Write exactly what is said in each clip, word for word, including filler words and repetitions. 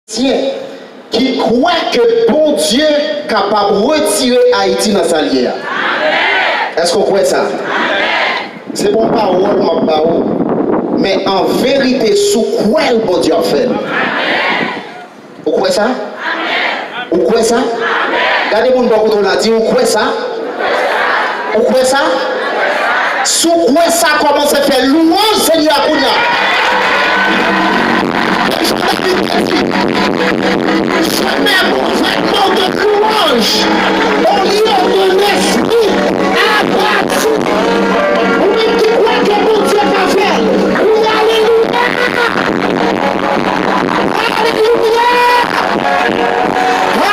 Ayisyen ki kwè ke Bondye kapab retire Ayiti nan sa l ye a. Èske w kwè sa? Se pa yon pawòl m ap ba ou, men an verite, si w kwè l, Bondye ap fè l. Ou kwè sa? Ou kwè sa? Gade moun bò kote w la, di, ou kwè sa? Ou kwè sa? Si w kwè sa, kòmanse fè lwanj Senyè a kounye a. Je mets mon vêtement de louange au lieu de l'esprit abattu. Ou menm ki kwè ke Bondye ka fè l, kriye alelouya! Alelouya!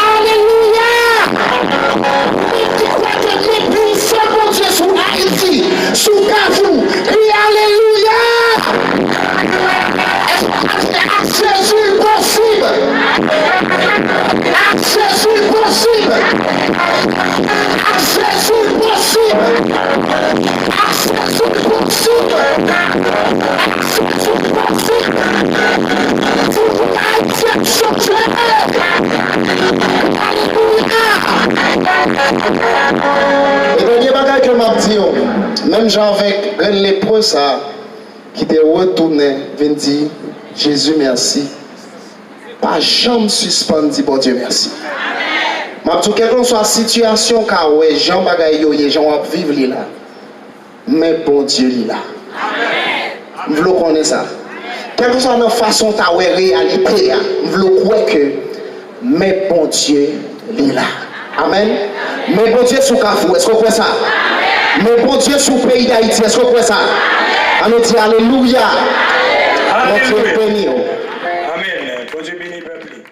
Alelouya! Ou menm ki kwè ke men pwisan Bondye sou Ayiti, sou Kafou, kriye alelouya! Èske w ka di, ak Jezi l posib? Ak Jezi l posib! Ak Jezi l posib! Ak Jezi l posib! Ak Jezi l posib! Fouti Ayiti ap chanje! Alelouya! E dènye bagay ke m ap di w, menm jan avèk grenn lepre sa a ki te retounen vin di Jezi mèsi, pa janm sispann di Bondye mèsi. M ap di w, kèlkeswa sitiyasyon w ka wè, jan bagay yo ye, jan w ap viv li la, men Bondye li la. M vle w konnen sa. Kèlkeswa nan fason w ta wè reyalite a, m vle w kwè ke men Bondye li la. Amèn. Men Bondye sou Kafou, èske w kwè sa? Men Bondye sou peyi Dayiti, èske w kwè sa? Ann nou di alelouya. Bondye beni w. Amèn. Bondye beni pèp li.